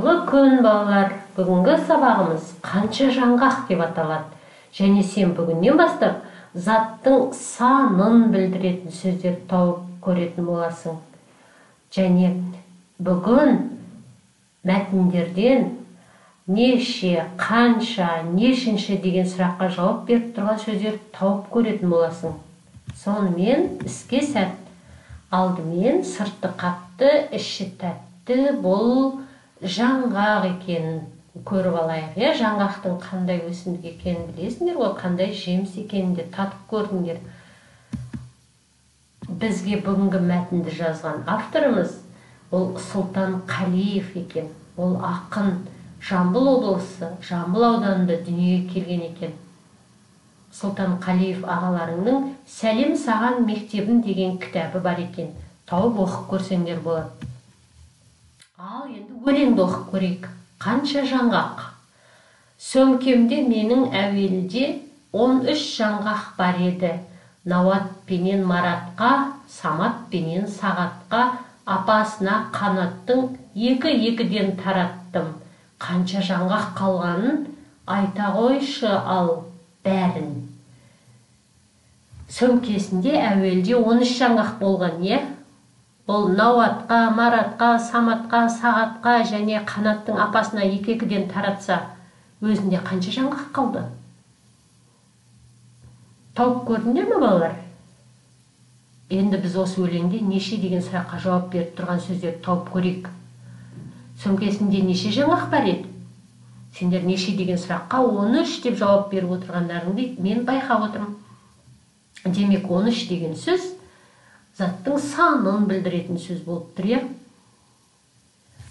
Қайырлы күн, балалар! Бүгінгі сабағымыз «Қанша жаңғақ» деп аталады. Және сен бүгіннен бастап заттың санын білдіретін сөздерді тауып көретін боласың. Және бүгін мәтіндерден неше, қанша, нешінші деген сұраққа жауап беріп тұрған сөздерді тауып көретін боласың. Сонымен, іске сәт! Алдымен сырты қатты, іші тәтті бұл жаңғақ екенін көріп алайық, иә. Жаңғақтың қандай өсімдік екенін білесіңдер ғой, қандай жеміс екенін де татып көрдіңдер. Бізге бүгінгі мәтінді жазған авторымыз ол Сұлтан Қалиев екен. Ол ақын, Жамбыл облысы, Жамбыл ауданында дүниеге келген екен. Сұлтан Қалиев ағаларыңның «Сәлем саған, мектебім» деген кітабы бар екен, тауып оқып көрсеңдер болады. Ал енді өлеңді оқып көрейік. «Қанша жаңғақ». Сөмкемде менің әуелде 13 жаңғақ бар еді. Науат пенен Маратқа, Самат пенен Сағатқа, апасына Қанаттың екі-екіден тараттым. Қанша жаңғақ қалғанын айта қойшы ал бәрін. Сөмкесінде әуелде 13 жаңғақ болған, иә? Ол Науатқа, Маратқа, Саматқа, Сағатқа және Қанаттың апасына екі-екіден таратса, өзінде қанша жаңғақ қалды? Тауып көрдіңдер ме, балалар? Енді біз осы өлеңде неше деген сұраққа жауап беріп тұрған сөздерді тауып көрейік. Сөмкесінде неше жаңғақ бар еді? Сендер неше деген сұраққа 13 деп жауап беріп отырғандарыңды мен байқап отырмын. Демек, 13 деген сөз заттың санын білдіретін сөз болып тұр, иә?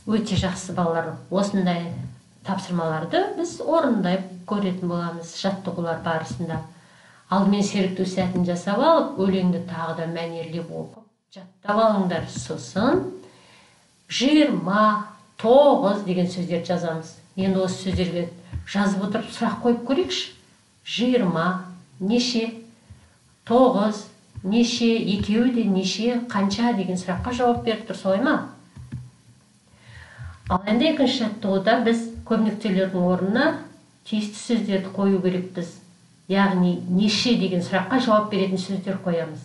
Өте жақсы, балалар. Осындай тапсырмаларды біз орындай көретін боламыз жаттығулар барысында. Алдымен серіктеу сәтін жасап алып, өлеңді тағы да мәнерлеп оқып, жаттап алыңдар. Сосын 29 деген сөздерді жазамыз. Енді осы сөздерге жазып отырып сұрақ қойып көрейікші. 20 неше, 9 неше, екеуі де неше, қанша деген сұраққа жауап беріп тұр, солай ма? Ал енді екінші жаттығуда біз көп нүктелердің орнына тиісті сөздерді қою керекпіз. Яғни неше деген сұраққа жауап беретін сөздер қоямыз.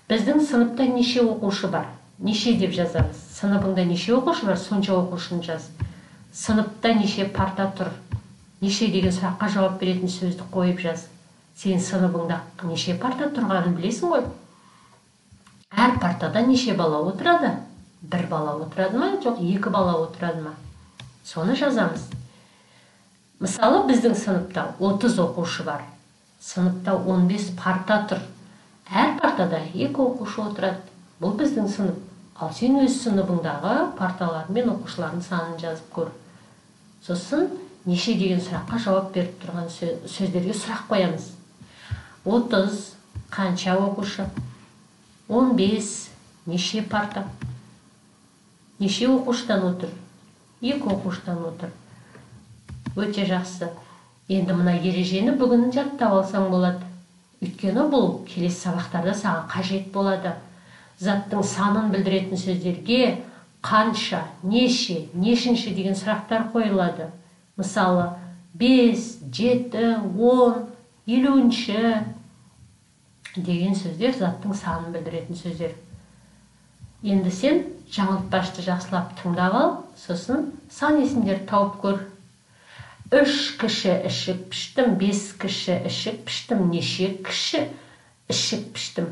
Біздің сыныпта неше оқушы бар? Неше деп жазамыз. Сыныбыңда неше оқушы бар, сонша оқушыны жаз. Сыныпта неше парта тұр? Неше деген сұраққа жауап беретін сөзді қойып жаз. Сен сыныбыңда неше парта тұрғанын білесің ғой. Әр партада неше бала отырады? Бір бала отырады ма, жоқ екі бала отырады ма? Соны жазамыз. Мысалы, біздің сыныпта 30 оқушы бар. Сыныпта 15 парта тұр. Әр партада екі оқушы отырады. Бұл біздің сынып. Ал сен өз сыныбыңдағы парталар мен оқушылардың санын жазып көр. Сосын неше деген сұраққа жауап беріп тұрған сөздерге сұрақ қоямыз. 30 қанша оқушы? 15 неше парта? Неше оқушыдан отыр? Екі оқушыдан отыр. Өте жақсы. Енді мына ережені бүгін жаттап алсаң болады. Өйткені бұл келесі сабақтарда саған қажет болады. Заттың санын білдіретін сөздерге қанша, неше, нешінші деген сұрақтар қойылады. Мысалы, 5, 7, 10, 50-ші деген сөздер заттың санын білдіретін сөздер. Енді сен жаңылтпашты жақсылап тыңдап ал, сосын сан есімдерді тауып көр. 3 кіші ішік піштім, 5 кіші ішік піштім, неше кіші ішік піштім.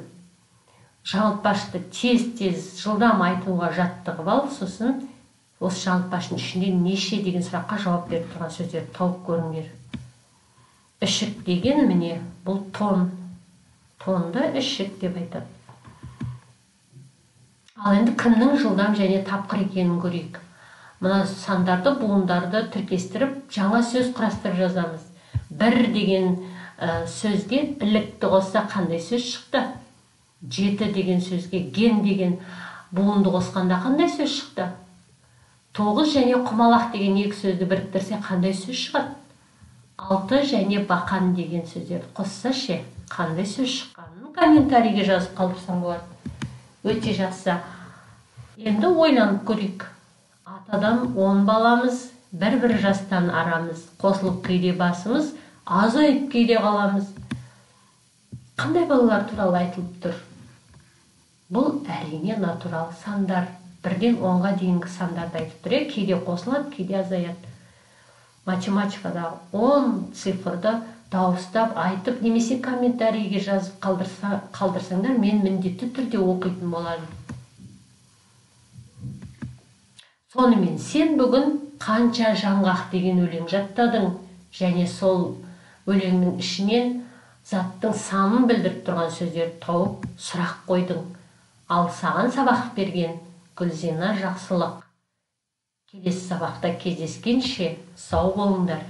Жаңылтпашты тез-тез жылдам айтуға жаттығып ал, сосын осы жаңылтпаштың ішінде неше деген сұраққа жауап беріп тұрған сөздерді тауып көріңдер. Ішік деген міне бұл тон. Тонды ішік деп айтады. Ал енді кімнің жылдам және тапқыр екенін көрейік. Мына сандарды, буындарды тіркестіріп, жаңа сөз құрастырып жазамыз. 1 деген сөзге ілікті қосса қандай сөз шықты? 7 деген сөзге ген деген буынды қосқанда қандай сөз шықты? 9 және құмалақ деген екі сөзді біріктірсе қандай сөз шығады? 6 және бақан деген сөздерді қосса ше, қандай сөз шыққанын комментарийге жазып қалдырсаң болады. Өте жақсы. Енді ойланып көрейік. Атадан 10 баламыз, бір-бір жастан арамыз, қосылып кейде басымыз, азайып кейде қаламыз. Қандай балалар туралы айтылып тұр? Бұл әрине натурал сандар. 1-ден 10-ға дейінгі сандарды айтып тұр. Кейде қосылады, кейде азаяды. Математикадағы 10 цифрды дауыстап айтып немесе комментарийге жазып қалдырсаңдар, мен міндетті түрде оқитын боламын. Сонымен сен бүгін қанша жаңғақ деген өлең жаттадың және сол өлеңнің ішінен заттың санын білдіріп тұрған сөздерді тауып сұрақ қойдың. Ал саған сабақ берген Гүлзина Жақсылық. Келесі сабақта кездескенше сау болыңдар.